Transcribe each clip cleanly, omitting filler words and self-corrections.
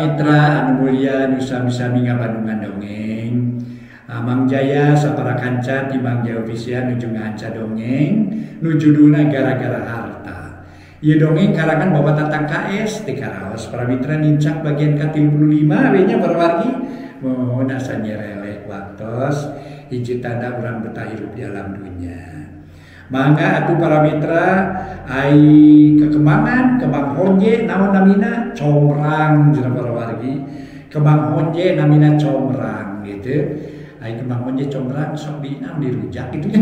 Para mitra anu mulia nu sami-sami ngabandungan dongeng. Mang Jaya sapara kanca ti Mang Jaya Official nuju ngahanca dongeng nu judulna Gara-gara Harta. Ieu dongeng karangan Bapak Tatang KS ti Karaos. Para mitra nincak bagian ka-35 we nya para wargi. Mohon asa nyereleh waktos hiji tanda urang betah hirup di alam dunya. Mangga atuh para mitra ai kekembangan kembang honje naon namina comrang cenah para wargi. Kembang honje namina comrang gitu. Ai kembang honje comrang sok dinam dirujak gitu.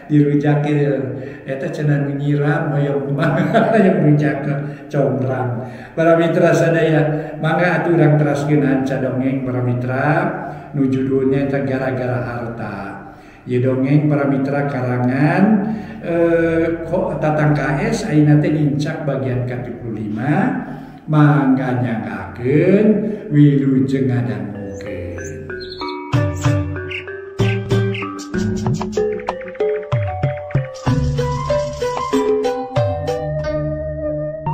Dirujak eta cenah nu nyiram hoyong kembang hoyong rujak comrang. Para mitra sadaya mangga atuh urang teraskeun hanca dongeng para mitra nu judulnya eta Gara-gara Harta. Ieu dongeng para mitra karangan Tatang KS ayeuna teh nincak bagian ka-35 mangga nyanggakeun wilujeng ngadangukeun.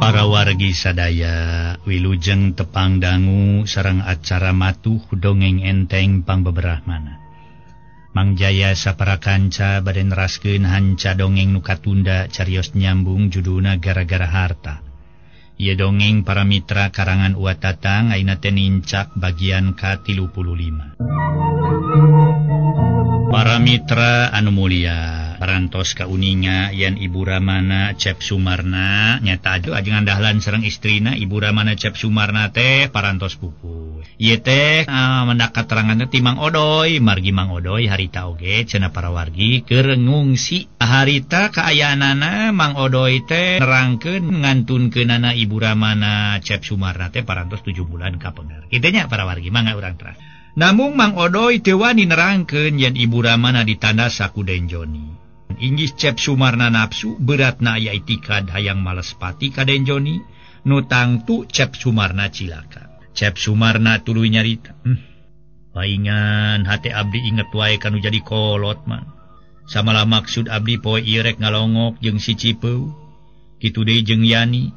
Para wargi sadaya wilujeng tepang dangu sareng acara matuh dongeng enteng pangbeberahmana. Mang Jaya sapara kanca bade neraskeun hanca dongeng nu katunda carios nyambung judulna Gara-gara Harta. Ieu dongeng para mitra karangan Uwa Tatang ayeuna teh nincak bagian ka-35. Para mitra anu mulia, parantos kauninga yen Ibu Ramana Cep Sumarna nyata atuh ajengan dahlan sareng istrina Ibu Ramana Cep Sumarna teh parantos pupus. Ieu teh mendak kateranganna ti Mang Odoy, margi Mang Odoy harita oge cenah para wargi keur ngungsi. Harita kaayaanana Mang Odoy teh nerangkeun ngantunkeunana Ibu Ramana Cep Sumarna teh parantos 7 bulan kapengar. Kitu nya para wargi mangga urang teras. Namung Mang Odoy teu wani nerangkeun yen Ibu Ramana ditandas ku Den Joni. Inggih Cep Sumarna nafsu beratna aya itikad hayang males pati ka Den Joni nu tangtu Cep Sumarna cilaka. Cep Sumarna tuluy nyarita, paingan hate abdi inget wae kanu jadi kolot mah. Samalah maksud abdi poe ieu rek ngalongok jeung si Cipeu. Kitu deui jeung Yani.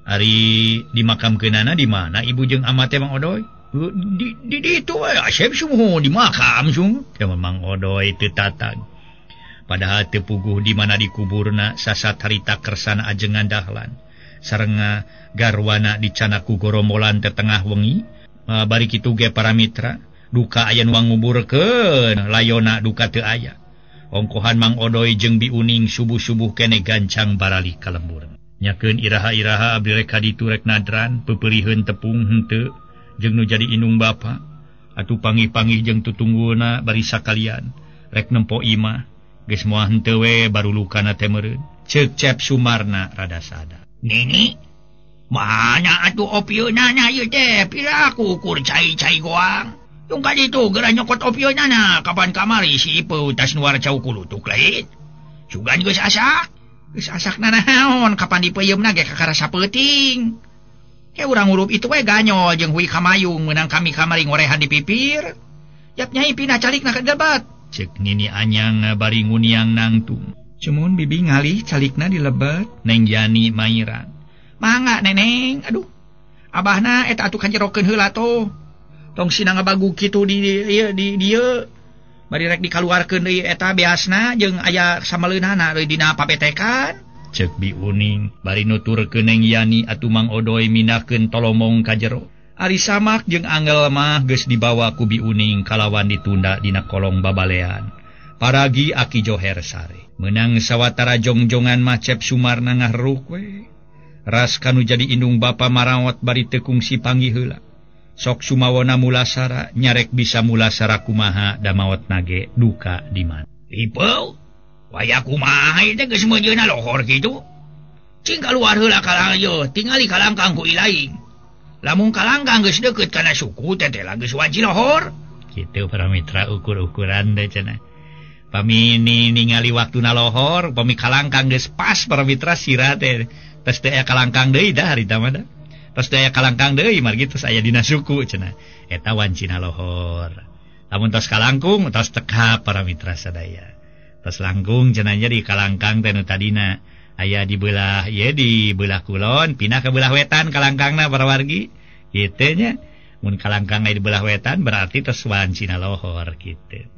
Ari dimakamkeunana di mana ibu jeung ama teh Mang Odoy? Di ditu we Asep sumuhun di makam sung. Teh Mang Odoy teu tatag. Padahal teu puguh di mana dikuburna sasat harita kersana ajengan dahlan. Sarenga garwana dicana ku gorombolan teh tengah wengi. Bari kitu ge para mitra duka aya nu nguburkeun layona duka teu aya. Ongkohan Mang Odoy jeung Bi Uning subuh-subuh kene gancang baralih ka lembur. Nyakeun iraha-iraha abdi rek ka ditu rek nadran peupeuriheun tepung henteu jeung nu jadi indung bapa. Atuh pangih-pangih jeung tutungguna bari sakalian rek nempo imah geus moal henteu we baru lukana teh meureun. Ceuk Cep Sumarna rada sadar. Nini, mana atuh opieuna na ieu teh pira aku ukur cai-cai goang. Tung ka ditu geura nyokot opieuna na kapan kamari si Ipeu tas nuar cau kulutuk lain. Sugan geus asak. Geus asak nanaon kapan dipeuyeumna ge kakara sapeuting. Ke urang urup itu we ganyol jeung hui kamayung meunang kami kamari ngorehan di pipir. Yap nyai pindah calikna ka debat. Ceuk Nini Anyang bari nguniang nangtung. Cumun bibi ngalih calikna di lebet. Neng Yani mairan. Mangga neneng, aduh. Abahna eta atuh kanjerokeun heula tuh. Tong sina ngabagu kitu di ieu di dieu. Bari rek dikaluarkeun deui eta beasna jeung aya samaleunana deui dina papetekan. Ceuk Bi Uning bari nuturkeun Neng Yani atuh Mang Odoy minakeun tolomong ka jero. Ari samak jeung angel mah geus dibawa ku Bi Uning kalawan ditunda dina kolong babalean. Paragi Aki Joher sare. Menang sawatara jongjongan mah Cep Sumarna ngahruk we. Ras kanu jadi indung bapa marawat bari teu kungsi panggih heula. Sok sumawona mulasara nyarek bisa mulasara kumaha da maot nage duka di mana. Ipeu, waya kumaha ieu teh geus meujeuhna lohor kitu. Cing kaluar heula ka ieu, tingali kalangkang ku ilaing. Lamun kalangkang geus deukeut kana suku teh teh geus wanci lohor. Kitu para mitra ukur-ukuran teh cenah. Pami ningali waktuna lohor, pami kalangkang geus pas para mitra sirah teh. Tos teh aya kalangkang deui dah harita mah dah. Tos teh aya kalangkang deui margi tos aya dina suku cenah. Eta wancina lohor. Lamun tos kalangkung tos tekap para mitra sadaya. Tos langkung cenah jadi kalangkang teh nu tadina Aya di belah ieu di belah kulon pindah ke belah wetan kalangkangna para wargi kitu nya. Mun kalangkang aya di belah wetan berarti tos wancina lohor kitu.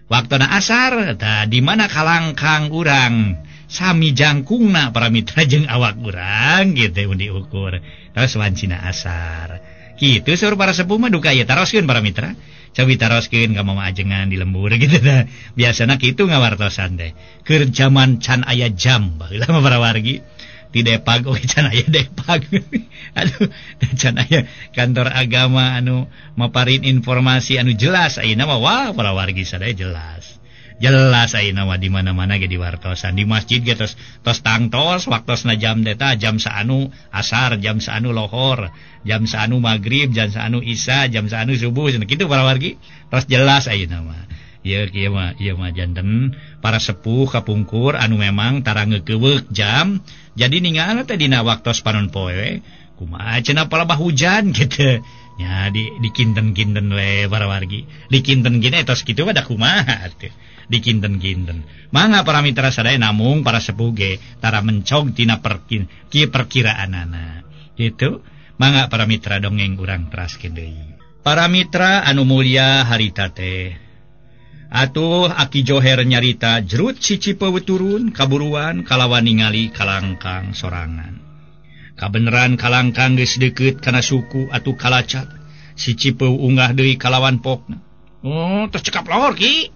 Waktuna asar tah di mana kalangkang urang sami jangkungna para mitra jeung awak urang kitu mun diukur tos wancina asar. Kitu saur para sepuh mah duka ieu taroskeun para mitra. Cobi taroskeun ka mama ajengan di lembur gitu tah. Biasana kitu ngawartosan teh. Keur jaman can aya jam baheula mah para wargi. Di Depag oge can aya Depag. Aduh, can aya kantor agama anu maparin informasi anu jelas ayeuna mah wah para wargi sadaya jelas. Jelas ayeuna mah di mana-mana ge diwartosan di masjid ge tos tos tangtos waktosna jam teh tah jam saanu asar, jam saanu lohor, jam saanu magrib, jam saanu isya, jam saanu subuh cenah kitu para wargi. Tos jelas ayeuna mah. Ieu kieu mah ieu mah janten para sepuh kapungkur anu memang tara ngeukeweuk jam jadi ningal teh dina waktos panon poe kumaha cenah palebah hujan kitu nya di dikinten-kinten we para wargi dikinten-kinten tos kitu mah da kumaha atuh dikinten-kinten mangga para mitra sadaya namung para sepuh ge tara mencog tina perkiraanana kitu mangga para mitra dongeng urang teraskeun deui para mitra anu mulia harita teh atuh Aki Joher nyarita jerut si Cipeu turun kaburuan kalawan ningali kalangkang sorangan. Kabeneran kalangkang geus deukeut kana suku atuh kalacat. Si Cipeu unggah deui kalawan pokna. Oh, tos cekap lohor ki.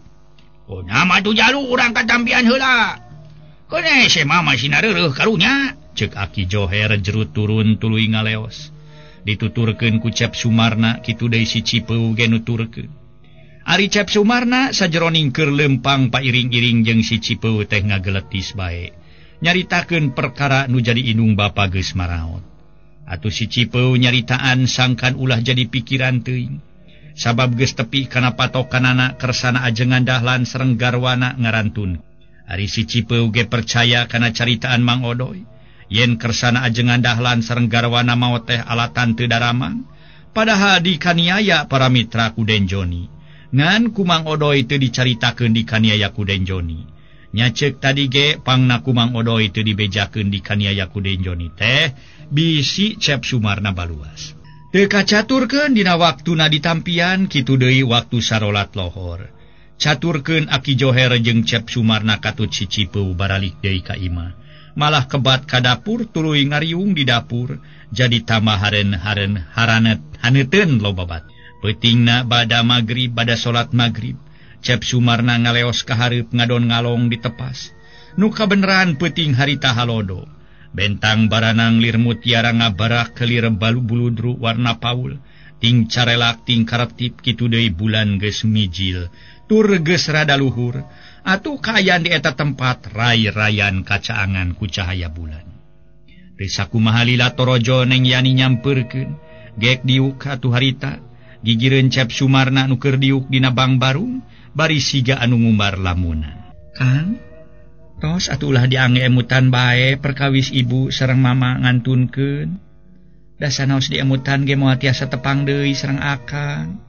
Oh, nama tu jalu urang katampian heula. Keun se mama sina reureuh karunya. Ceuk Aki Joher jerut turun tuluy ngaleos. Dituturkeun ku Cep Sumarna kitu deui si Cipeu ge nuturkeun. Ari Cep Sumarna sajeroning keur lempang pairing-iring jeung si Cipeu teh ngageletis bae. Nyaritakeun perkara nu jadi indung bapa geus maraot. Atuh si Cipeu nyaritaan sangkan ulah jadi pikiran teuing. Sabab geus tepi kana patokanana kersana ajengan Dahlan sareng garwana ngarantun. Ari si Cipeu ge percaya kana caritaan Mang Odoy. Yen kersana ajengan Dahlan sareng garwana maot teh alatan teu daramang. Padahal dikaniaya para mitra ku Den Joni. Ngan ku Mang Odoy teu dicaritakeun dikaniaya ku Den Joni. Nya ceuk tadi ge pangna ku Mang Odoy teu dibejakeun dikaniaya ku Den Joni teh bisi Cep Sumarna baluas. Teu kacaturkeun dina waktuna ditampian kitu deui waktu sarolat lohor. Caturkeun Aki Joher jeung Cep Sumarna katut si Cipeu baralik deui ka imah. Malah kebat ka dapur tuluy ngariung di dapur jadi tambah haren-haren haranet haneuteun loba bat. Peutingna bada magrib bada salat magrib Cep Sumarna ngaleos ka hareup ngadon ngalong ditepas. Nu kabeneran peuting harita halodo. Bentang baranang lir mutiara ngabarak kelir balu buludru warna paul. Ting carelak ting karetip kitu deui bulan geus mijil. Tur geus rada luhur. Atuh kaayaan di eta tempat ray-rayan kacaangan ku cahaya bulan. Teu sakumaha lila torojo Neng Yani nyampeurkeun. Gek diuk atuh harita. Gigireun Cep Sumarna nu keur diuk dina bang barung bari siga anu ngumbar lamunan. Kang, tos atuh ulah diangge emutan bae perkawis ibu sareng mama ngantunkeun. Da sanaos diemutan ge moal tiasa tepang deui sareng akang.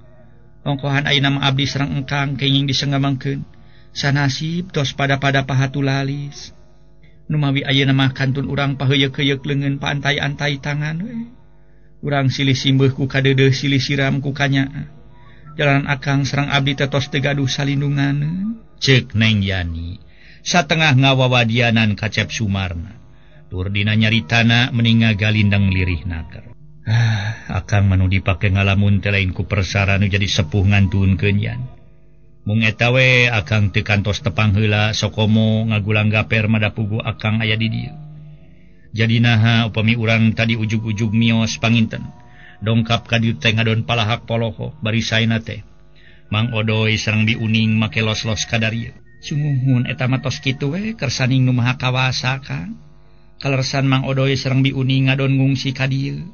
Ongkohan ayeuna mah abdi sareng engkang kenging disengamangkeun. Sanasib tos pada-pada pahatu lalis. Numawi ayeuna mah kantun urang paheuyeuk-heuyeuk leungeun paantai-antai tangan we. Urang silih simbeuh ku kadeudeuh silih siram ku kanyaah. Jalan akang sareng abdi teh tos teu gaduh salindunganeun. Ceuk Neng Yani satengah ngawawadianan ka Cep Sumarna. Tur dina nyaritana meni ngagalindeng lirih naker. Ah, akang mah nu dipake ngalamun teh lain ku persara nu jadi sepuh ngantunkeun yan. Mung eta we akang teu kantos tepang heula sokomo ngagulang gaper madapugu akang aya di dieu. Jadi naha upami urang tadi ujug-ujug mios panginten. Dongkap ka dieu teh ngadon palahak polohok bari saena teh. Mang Odoy sareng diuning make los-los ka darieu. Sungguhun eta mah tos kitu we kersaning nu maha kawasa Kang. Kalersan Mang Odoy sareng diuning ngadon ngungsi ka dieu.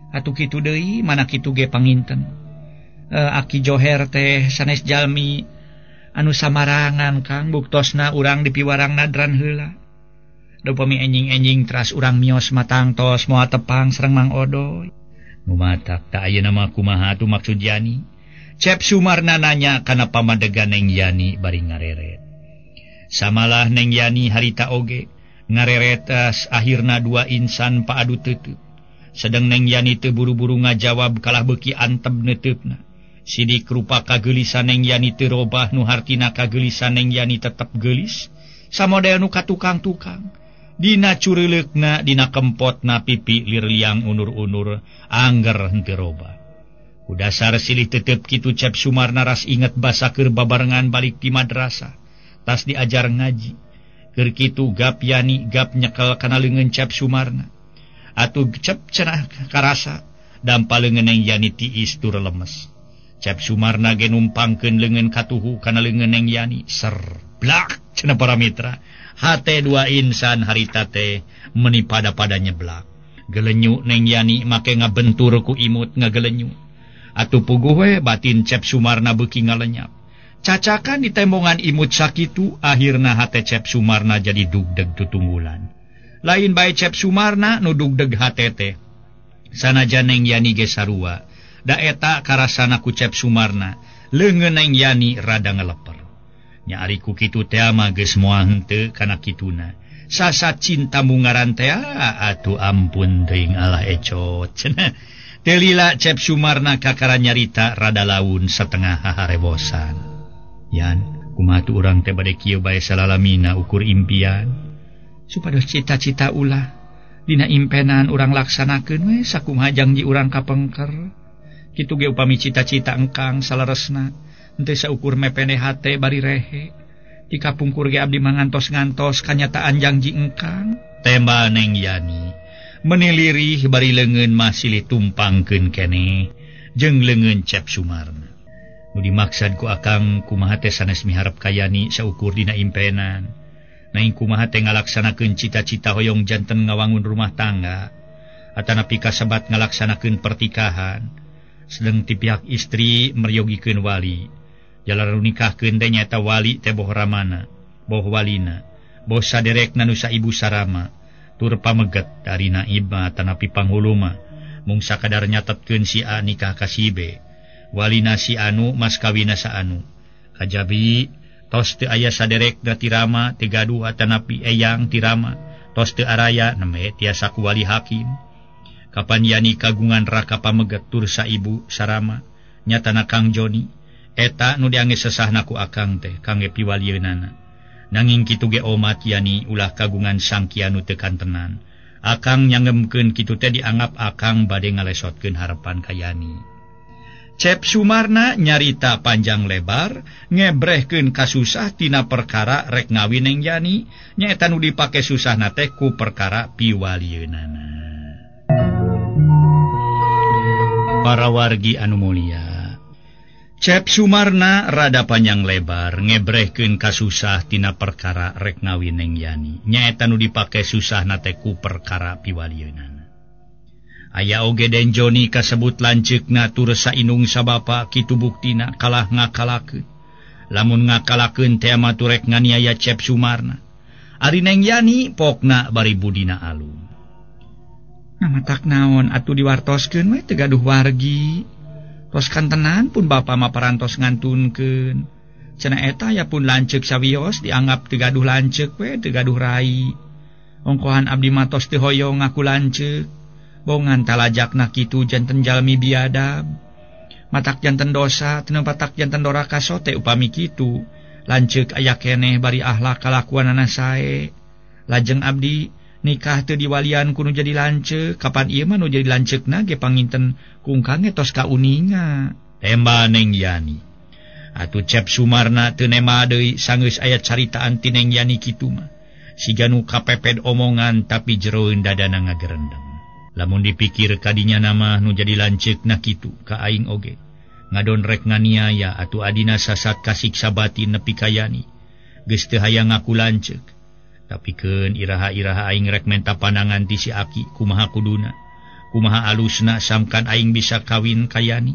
Atuh kitu deui mana kitu ge panginten. Aki Joher teh sanes jalmi anu samarangan Kang buktosna urang dipiwarang nadran heula. Dupami enjing-enjing teras urang mios matang tos moal tepang sareng Mang Odoy. Nu matak ta ayeuna mah kumaha atuh maksud Yani? Cep Sumarna nanya kana pamadegan Neng Yani bari ngareret. Samalah Neng Yani harita oge Ngareretas akhirna dua insan paadu tetep. Sedang Neng Yani teu buru-buru ngajawab kalah beuki antep neuteupna. Sidik rupa kageulisan Neng Yani teu robah nu hartina kageulisan Neng Yani tetep geulis. Samodel nu ka tukang-tukang. Dina cureuleukna, dina kempotna pipi lirliang unur-unur angger henteu robah. Ku dasar silih tetep kitu Cep Sumarna ras inget basa keur babarengan balik ti madrasah. Tas diajar ngaji. Keur kitu gap Yani gap nyekel kana leungeun Cep Sumarna. Atuh cep cenah karasa dampa leungeun Neng Yani tiis tur lemes. Cep Sumarna ge numpangkeun leungeun katuhu kana leungeun Neng Yani ser blak cenah para mitra. Hate dua insan harita teh meuni pada-pada nyeblak. Gelenyu Neng Yani make ngabentur ku imut ngagelenyu. Atuh puguh we batin Cep Sumarna beuki ngalenyap. Cacakan ditembongan imut sakitu akhirna hate Cep Sumarna jadi dugdeg tutunggulan. Lain bae Cep Sumarna nu dugdeg hate teh. Sanajan Neng Yani ge sarua. Da eta karasana ku Cep Sumarna, leungeun Neng Yani rada ngeleper. Nya ari ku kitu teh mah geus moal henteu kana kituna. Sasa cinta mungaran teh atuh ampun teuing alah ecot cenah. Teu lila Cep Sumarna kakara nyarita rada laun setengah haharebosan. Yan, kumaha tuh urang teh bade kieu bae salalamina ukur impian. Supados cita-cita ulah dina impenan urang laksanakeun we sakumaha janji urang kapengker. Kitu ge upami cita-cita engkang saleresna henteu saukur mepene hate bari rehe. Di kapungkur ge abdi mangantos-ngantos kanyataan janji engkang. Tembal Neng Yani menilirih bari leungeun mah silih tumpangkeun keneh jeung leungeun Cep Sumarna. Nu dimaksad ku akang kumaha teh sanes miharep ka Yani saukur dina impenan. Nanging kumaha teh ngalaksanakeun cita-cita hoyong janten ngawangun rumah tangga atanapi kasebat ngalaksanakeun pertikahan. Sedeng ti pihak istri meryogikeun wali. Jalan nikahkeun teh nyaeta wali teh boh ramana, boh walina, boh saderekna nu saibu sarama, tur pameget dari naib atanapi panghuluma. Mung sakadar nyatetkeun si A nikah ka si B. Walina si anu mas kawina sa anu. Kajabi tos teu aya saderekna ti rama teu gaduh atanapi eyang ti rama, tos teu araya nembe tiasa ku wali hakim. Kapan Yani kagungan raka pameget tur saibu sarama nyatana Kang Joni eta nu diange sesahna ku akang teh kangge piwalieunana. Nanging kitu ge omat Yani ulah kagungan sangkia nu teu kantenan. Akang nyangemkeun kitu teh dianggap akang bade ngalesotkeun harapan ka Yani. Cep Sumarna nyarita panjang lebar ngebrehkeun kasusah tina perkara rek ngawin Neng Yani nyaeta nu dipake susahna teh ku perkara piwalieunana. Para wargi anu mulia, Cep Sumarna rada panjang lebar ngebrehkeun kasusah tina perkara rek ngawin Neng Yani nyaeta nu dipake susahna teh ku perkara piwalieunana. Aya oge Den Joni kasebut lanceukna tur sainung sabapa kitu buktina kalah ngakalakeun. Lamun ngakalakeun teh mah turek nganiaya Cep Sumarna. Ari Neng Yani pokna bari budina alum. Namatak naon atuh diwartoskeun we teu gaduh wargi. Tos kantenan pun bapa mah parantos ngantunkeun. Cenah eta aya pun lanceuk sawios dianggap teu gaduh lanceuk we teu gaduh rai. Ongkohan abdi mah tos teu hoyong ngaku lanceuk. Bongan talajakna kitu janten jalmi biadab. Matak janten dosa teu patak janten doraka sote upami kitu. Lanceuk aya keneh bari akhlak kalakuanana sae. Lajeng abdi nikah teu diwalian ku nu jadi lanceuk, kapan ieu mah nu jadi lanceukna ge panginten kungkang ge tos kauninga. Tembal Neng Yani. Atuh Cep Sumarna teu nema deui sanggeus aya caritaan ti Neng Yani kitu mah. Siga nu kapeped omongan tapi jeroeun dadana ngagerendeng. Lamun dipikir kadinya nama nu jadi lanceukna kitu ka aing oge. Ngadon rek nganiaya atuh adina sasat kasiksa batin nepi ka Yani. Geus teu hayang ngaku lanceuk. Tapi keun iraha-iraha aing rek menta pandangan ti si aki kumaha kuduna. Kumaha alusna samkan aing bisa kawin ka Yani.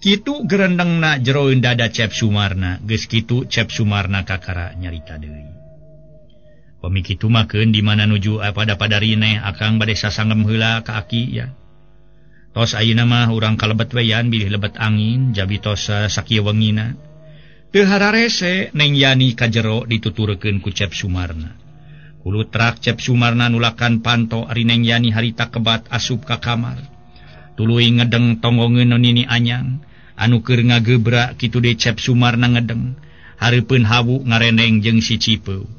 Kitu gerendengna jeroeun dada Cep Sumarna. Geus kitu Cep Sumarna kakara nyarita deui. Pami kitu mah keun di mana nuju pada padarine akang bade sasangem heula ka aki ya. Tos ayeuna mah urang kalebet we yan bilih lebet angin jabi tos sakieu wengina. Teu hararese Neng Yani ka jero dituturkeun ku Cep Sumarna. Kulutrak Cep Sumarna nulakan panto ari Neng Yani harita kebat asup ka kamar. Tuluy ngedeng tonggongeun Nini Anyang anu keur ngagebrak kitu deui Cep Sumarna ngedeng. Hareupeun hawu ngareneng jeung si Cipeu.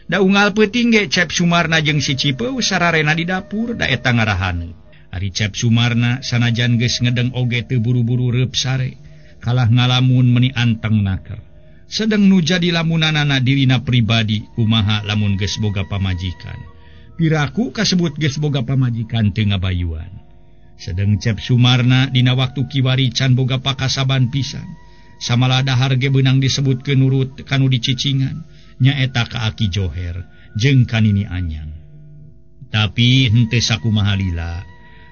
Da unggal peuting ge Cep Sumarna jeung si Cipeu sararena di dapur da eta ngarahaneut. Ari Cep Sumarna sanajan geus ngedeng oge teu buru-buru reup sare, kalah ngalamun meuni anteng naker. Sedeng nu jadi lamunanana dirina pribadi kumaha lamun geus boga pamajikan. Piraku kasebut geus boga pamajikan teu ngabayuan. Sedeng Cep Sumarna dina waktu kiwari can boga pakasaban pisan. Samalah dahar ge beunang disebutkeun nurut kanu dicicingan nyaeta ka Aki Joher jeung ka Nini Anyang. Tapi henteu sakumaha lila.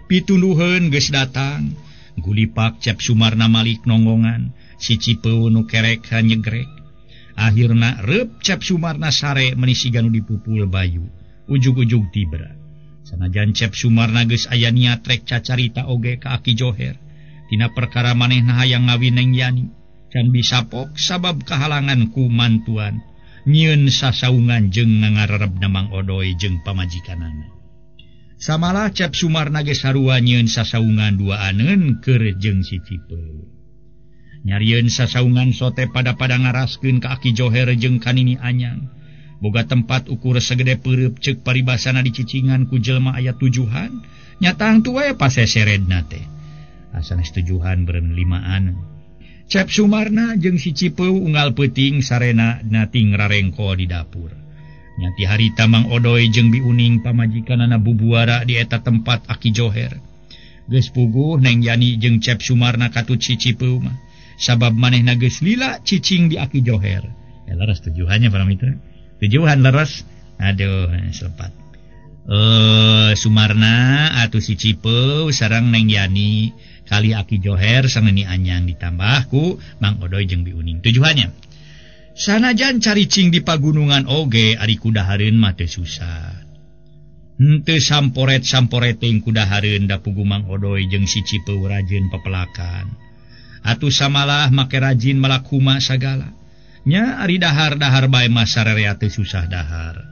Pituluheun geus datang, gulipak Cep Sumarna malik nonggongan, si Cipeu nu kerek nyegrek. Akhirna reup Cep Sumarna sare meuni siga nu dipupul bayu, ujug-ujug tibra. Sanajan Cep Sumarna geus aya niat rek cacarita oge ka Aki Joher, tina perkara manehna hayang ngawin Neng Yani, can bisa pok sabab kahalangan ku mantuan, nyieun sasaungan jeung ngangarerebna Mang Odoy jeung pamajikanana. Samalah Cep Sumarna geus sarua nyieun sasaungan duaaneun keur jeung si Cipeu. Nyarieun sasaungan sote pada-pada ngaraskeun ka Aki Joher jeung ka Nini Anyang. Boga tempat ukur segede peureub ceuk paribasana dicicingan ku jelema aya tujuhan, nyatang tu we paseseredna teh. Asanes tujuhan beureum limaan. Cep Sumarna jeung si Cipeu unggal peuting sarena nating rarengko di dapur. Nyati harita Mang Odoy jeung Bi Uning pamajikanana bubuara di eta tempat Aki Joher. Geus puguh Neng Yani jeung Cep Sumarna katut si Cipeu mah. Sabab manehna geus lila cicing di Aki Joher. Ya leres tujuannya para mitra. Tujuan leres. Aduh, selepat. Sumarna atuh si Cipeu sareng Neng Yani kali Aki Joher sareng Nini Anyang ditambah ku Mang Odoy jeung Bi Uning. Tujuannya. Sanajan caricing di pagunungan oge ari kudahareun mah teu susah. Henteu samporet-samporeting kudahareun da pugu Mang Odoy jeung si Cipeu rajin pepelakan. Atuh samalah make rajin malak huma sagala. Nya ari dahar-dahar bae mah sararea teu susah dahar.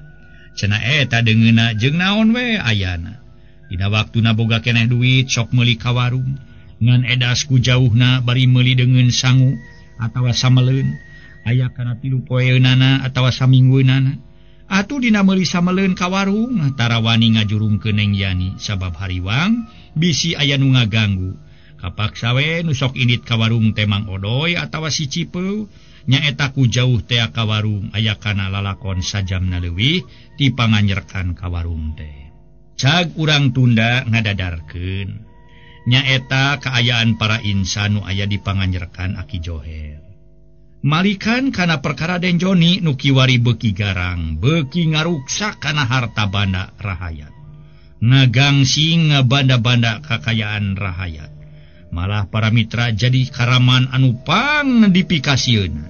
Cenah eta deungeunna jeung naon we ayana. Dina waktuna boga keneh duit sok meuli ka warung. Ngan edas ku jauhna bari meuli deungeun sangu atawa sameleun. Aya kana 3 poeunana atawa saminggueunana. Atuh dina meuli sameleun ka warung tarawani ngajurungkeun Neng Yani sabab hariwang bisi aya nu ngaganggu. Kapaksa we nu sok indit ka warung teh Mang Odoy atawa si Cipeu nyaeta ku jauh tea ka warung aya kana lalakon sajamna leuwih ti panganyerkan ka warung teh. Cag urang tunda ngadadarkeun nyaeta kaayaan para insan nu aya di panganyerkan Aki Joher. Malikan kana perkara Den Joni nu kiwari beuki garang, beuki ngaruksak kana harta banda rahayat. Ngagangsing ngabanda-banda kakayaan rahayat. Malah para mitra jadi karaman anu pang dipikasieun.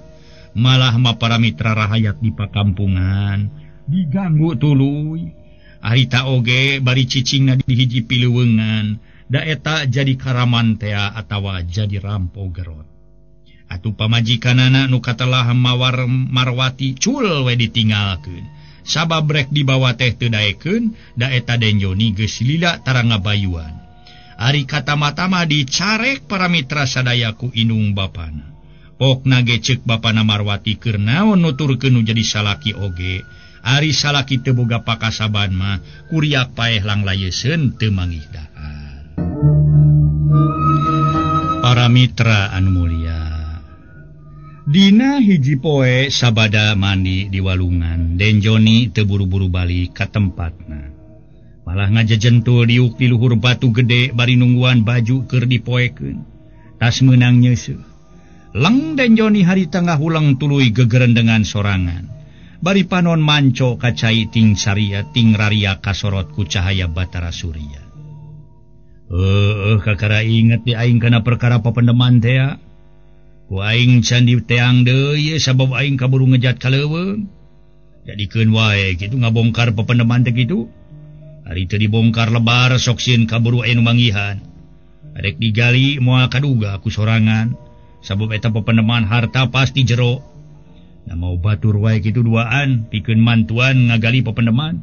Malah ma para mitra rahayat di pakampungan diganggu tuluy. Harita oge bari cicingna di hiji pileuweungan, da eta jadi karaman tea atawa jadi rampo gerot. Atuh pamajikanana nu katelah mawar Marwati cul we ditinggalkeun. Sabab rek dibawa teh teu daekeun, da eta Den Joni geus lila tara ngabayuan. Ari kata-mata dicarek para mitra sadaya ku indung bapana. Pokna ge ceuk bapana Marwati keur naon nuturkeun nu jadi salaki oge. Ari salaki teu boga pakasaban mah kuriak paeh langlayeseun teu manggih dahar. Para mitra anu mulia, dina hiji poe sabada mandi di walungan, Den Joni teu buru-buru balik ka tempatna. Malah ngajejentul diuk di luhur batu gede bari nungguan baju keur dipoekeun. Tas meunang nyeuseuh. Leng Den Joni harita ngahulang tuluy gegerendengan sorangan. Bari panon manco ka cai ting saria ting raria kasorot ku cahaya Batara Surya. Kakara inget di aing kana perkara papendeman teh. Ku aing can diteang deui sabab aing kaburu ngejat ka leuweung. Jadikeun wae kitu ngabongkar papendeman teh kitu. Ari teu dibongkar lebar sok sieun kaburu aya nu manggihan. Arek digali moal kaduga ku sorangan. Sabab eta papendeman harta pasti jero. Nah mau batur wae kitu duaan pikeun mantuan ngagali papendeman.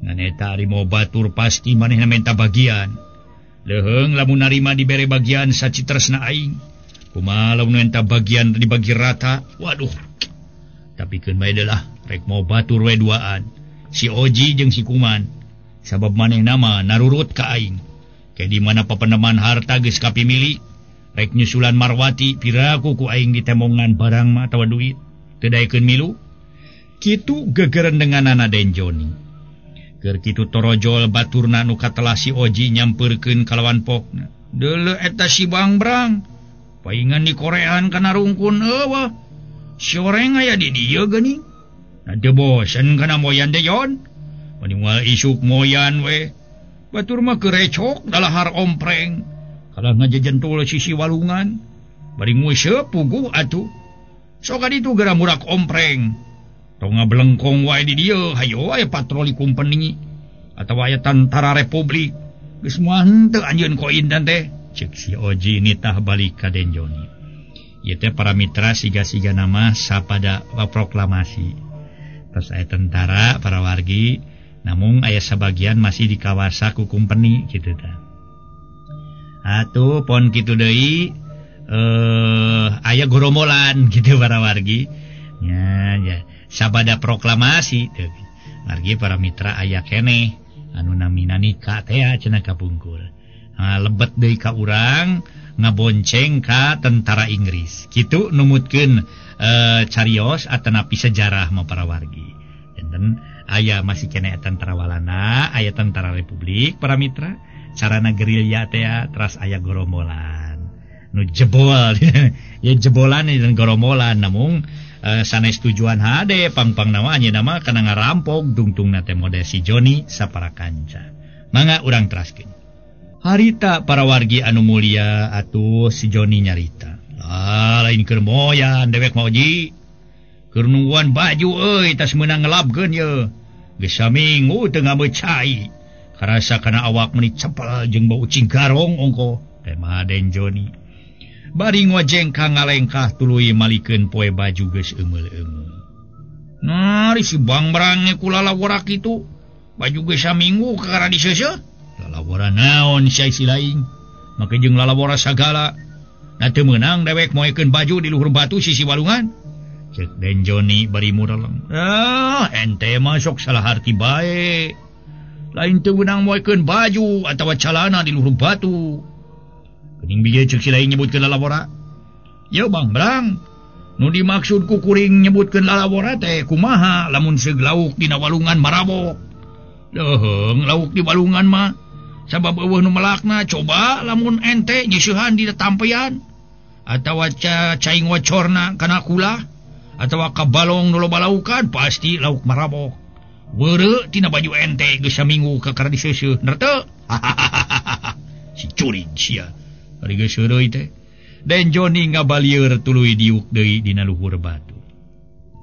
Ngan eta ari mau batur pasti manehna menta bagian. Leuheung lamun narima dibere bagian sacitresna aing. Kumaha lamun menta bagian dibagi rata? Waduh. Tapi keun bae deui lah rek mau batur we duaan. Si Oji jeung si Kuman. Sabab manehna mah narurut ka aing. Kayak di mana papendeman harta geus kapimili. Rek nyusulan Marwati piraku ku aing ditemongan barang mah atawa duit teu daekeun milu. Kitu gegerendenganana Den Joni. Keur kitu torojol baturna nu katelah si Oji nyampeurkeun kalawan pokna. Deuleu eta si Bangbrang. Paingan di Korean kana rungkun eueuh. Si oreng aya di dieu geuning. Nah teu bosen kana moyan teh Jon. Mani moal isuk moyan we. Batur mah kerecok dalahar ompreng. Kalah ngajejentul sisi walungan bari nguseup puguh atuh. Sok kaditu geura murak ompreng. Tong ngablengkong wae di dieu, hayo aya patroli kumpeni atawa aya tentara republik. Geus moal henteu anjeun koin dan teh. Ceuk si Oji nitah balik ka Den Joni. Ieu teh para mitra siga-siga nama sapada proklamasi. Terus aya tentara para wargi, namun aya sabagian masih di kawasa ku kumpeni kitu tah. Atuh pon kitu deui aya gorombolan gitu para wargi. Nya ya sabada proklamasi teu. Wargi para mitra aya keneh anu namina nikah teh cenah kapungkur. Nah, lebet deui ka urang ngabonceng ka tentara Inggris. Kitu numutkeun carios atanapi sejarah mah para wargi. Janten aya masih keneh tentara Walanda, aya tentara Republik para mitra. Carana gerilya teh teras aya gorombolan nu jebol ya jebolan dan gorombolan namun sanes tujuan hade pangpang nama anjeunna mah kana ngarampok dungtungna teh mode si Joni sapara kanca. Mangga urang teraskeun. Harita para wargi anu mulia atuh si Joni nyarita. Ah lain keur moyan dewek mah Oji. Keur nungguan baju euy tas meunang ngelabkeun ye. Geus saminggu teu ngabeut cai. Karasa kana awak meni cepel jeung bau cinggarong ongko teh mah Den Joni. Bari ngojeng ka ngalengkah tuluy malikeun poe baju geus eumel-eumel. Nah, si Bangbrang ku lalawora kitu. Baju geus saminggu kakara diseuseuh. Lalawora naon sia si laing? Make jeung lalawora sagala. Na teu meunang dewek moekeun baju di luhur batu sisi walungan. Ceuk Den Joni bari mureleng. Ah, ente mah sok salah harti bae. Lain teu meunang moekeun baju atawa calana di luhur batu. Geuning bieu ceuk si lain nyebutkeun lalawora. Yeuh Bangbrang, nu dimaksud ku kuring nyebutkeun lalawora teh kumaha lamun seug lauk dina walungan marabok. Leuheung lauk di walungan mah sabab eueuh nu melakna coba lamun ente nyiseuhan dina tampean atawa caing wacorna kana kulah atawa ka balong nu loba laukan pasti lauk marabok. Weureu tina baju ente geus saminggu kakara diseuseuh nerte. Si curig sia. Ari geus heureuy teh. Den Joni ngabalieur tuluy diuk deui dina luhur batu.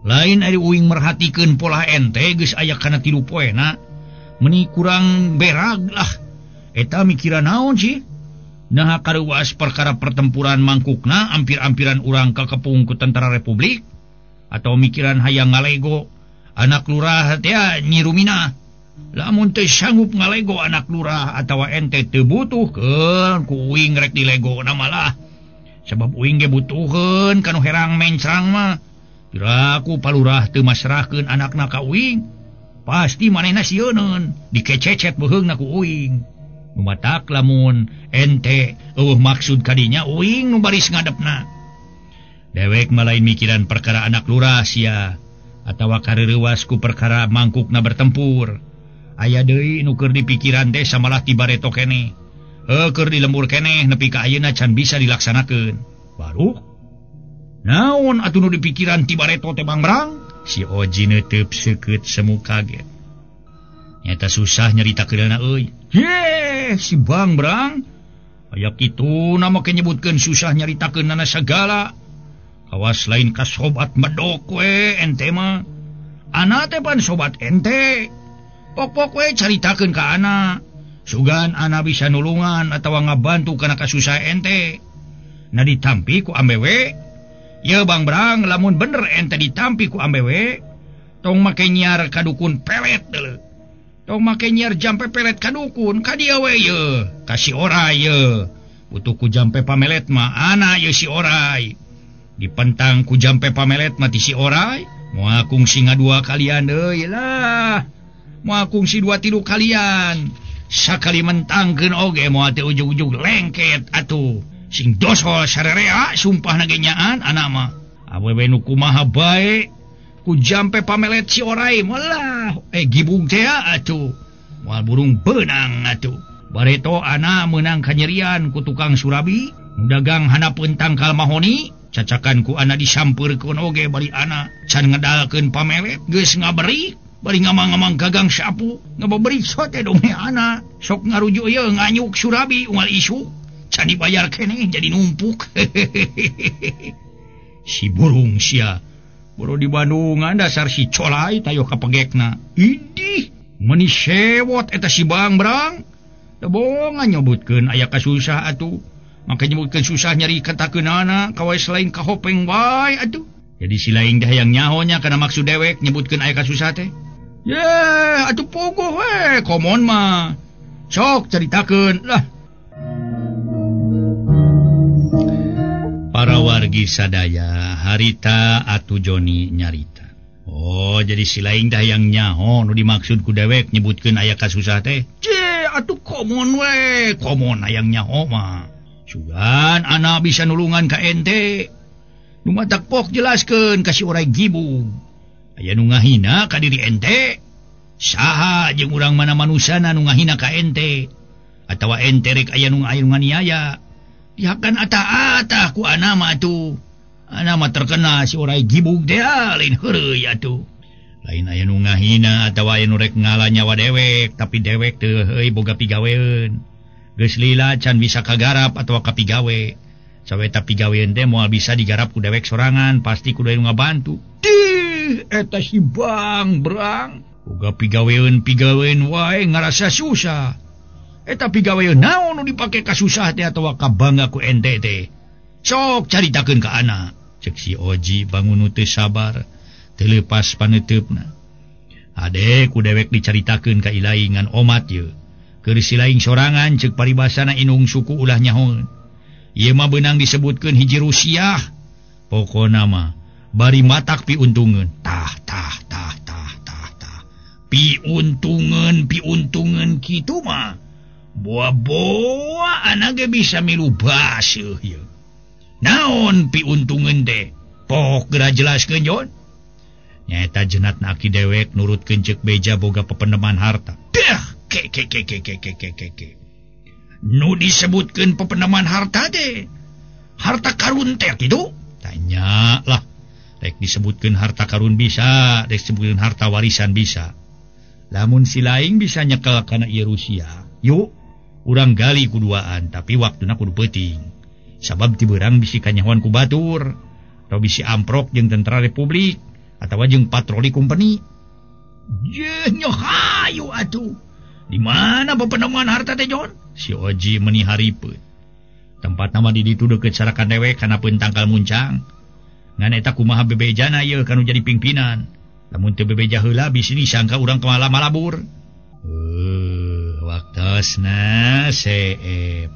Lain ari uing merhatikeun polah ente geus aya kana 3 poena. Meni kurang berag lah. Eta mikiran naon sih? Naha kareuwas perkara pertempuran mangkukna ampir-ampiran urang kakepung ku tentara Republik atau mikiran hayang ngalego anak lurah teh Nyi Rumina. Lamun teu sanggup ngalego anak lurah atawa ente teu butuhkeun ku uing rek dilegona malah. Sebab uing ge butuheun kanu herang mencrang mah. Piraku palurah teu masrahkeun anakna ka uing. Pasti manehna sieuneun dikececet beuheungna ku uing. Nu matak lamun ente eueuh maksud kadinya uing nu baris ngadepna. Dewek mah lain mikiran perkara anak lurah sia atawa kareurewas ku perkara mangkukna bertempur. Aya deui nu keur dipikiran teh samalah ti bareto keneh. Keur di lembur keneh nepi ka ayeuna can bisa dilaksanakeun. Baru naon atuh nu dipikiran ti bareto teh Bangbrang? Si Oji neuteub seukeut semu kaget. Nyata susah nyaritakeunana euy. Heh, si Bangbrang. Aya kitu na make nyebutkeun susah nyaritakeunana sagala. Awas lain ka sobat medok we ente mah. Ana teh pan sobat ente. Pok-pok we caritakeun ka ana. Sugan ana bisa nulungan atawa ngabantu kana kasusah ente. Na ditampi ku ambewe. Ye Bang Brang lamun bener ente ditampi ku ambewe tong make nyiar ka dukun pelet deuleu. Tong make nyiar jampe pelet ka dukun ka dieu we ye ka si Orai ye. Butuh ku jampe pamelet mah ana ye si Orai. Dipentang ku jampe pamelet mah ti si Orai moal kungsi ngadua kalian deui lah. Moal kungsi dua tilu kalian. Sakali mentangkeun oge moal teu ujug-ujug lengket atuh. Sing dosol sarerea sumpah na ge nyaan anak mah. Awewe nu kumaha bae ku jampe pamelet si Orai malah gibug teh atuh. Moal burung beunang atuh. Bareto ana meunang kanyerian ku tukang surabi, nu dagang hanapeun tangkal mahoni, cacakan ku ana disampeurkeun oge bari ana can ngedalkeun pamelet geus ngaberi bari ngamang-ngamang gagang sapu ngababeri sote dome ana sok ngarujuk ieu nganyuk surabi unggal isuk. Can dibayar keneh jadi numpuk. Si burung sia boro di Bandungan dasar si colai tayo kapegekna. Idih meuni sewot eta si Bang Brang. Teu bongan nyebutkeun aya kasusah atuh. Maka nyebutkeun susah nyari katakeunana kawae selain kahopeng wae atuh. Jadi si lain dah yang nyahonya kana maksud dewek nyebutkeun aya kasusah teh. Ye atuh pogoh we komon mah. Sok caritakeun lah. Para wargi sadaya harita atuh Joni nyarita. Oh jadi si lain dah yang nyaho nu dimaksud ku dewek nyebutkeun aya kasusah teh. Ce atuh komon we, komon hayang nyaho mah. Sugan ana bisa nulungan ka ente. Nu matak pok jelaskeun ka si Orai gibug. Aya nu ngahina ka diri ente. Saha jeung urang mana manusana nu ngahina ka ente. Atawa ente rek aya nu nganiaya. Dihakan ata-ata ku ana mah atuh. Ana mah terkena si Orai gibug teh lain heureuy atuh. Lain aya nu ngahina atawa aya nu rek ngala nyawa dewek, tapi dewek teu heuy boga pigaweun. Geus lila can bisa kagarap atawa kapigawe. Saweta pigaweun teh moal bisa digarap ku dewek sorangan, pasti kudu aya nu ngabantu. Dih, eta si Bang Brang. Boga pigaweun wae ngarasa susah. Eta pigaweun naon nu dipake kasusah teh atawa kabangga ku ente teh. Sok caritakeun ka ana. Cek si Oji bangun nu teu sabar, teu leupas paneuteup-na. Ade ku dewek dicaritakeun ka Ilaing ngan omat ye. Keur si laing sorangan cek paribasana inung suku ulah nyahoeun. Ieu mah beunang disebutkeun hiji Rusiah. Pokona mah bari matak piuntungeun. Tah tah tah tah tah tah. Piuntungeun piuntungeun kitu mah. Boa-boa anak ge bisa milu baseuh ieu. Naon piuntungeun teh? Pok geura jelaskeun Jon. Nyaeta jenatna aki dewek nurutkeun ceuk beja boga pependeman harta. Deh ke ke ke ke ke ke ke ke ke. Nu disebutkeun pependeman harta teh. Harta karun teh kitu? Tanya lah. Rek disebutkeun harta karun bisa, rek disebutkeun harta warisan bisa. Lamun si laing bisa nyekel kana ieu Rusia. Yuk, urang gali kuduaan, tapi waktuna kudu peuting. Sabab ti beurang bisi kanyahoan ku batur, atau bisi amprok jeung tentara Republik, atawa jeung patroli kumpeni. Jeh nyohayu atuh. Di mana penemuan harta teh Jon? Si Oji meni haripeuh. Tempat nama di ditu deukeut sarakan dewek kana tangkal muncang. Ngan eta kumaha bebejana ieu kanu jadi pimpinan. Lamun teu bebeja heula bisi disangka urang kemala malabur. Waktosna seep.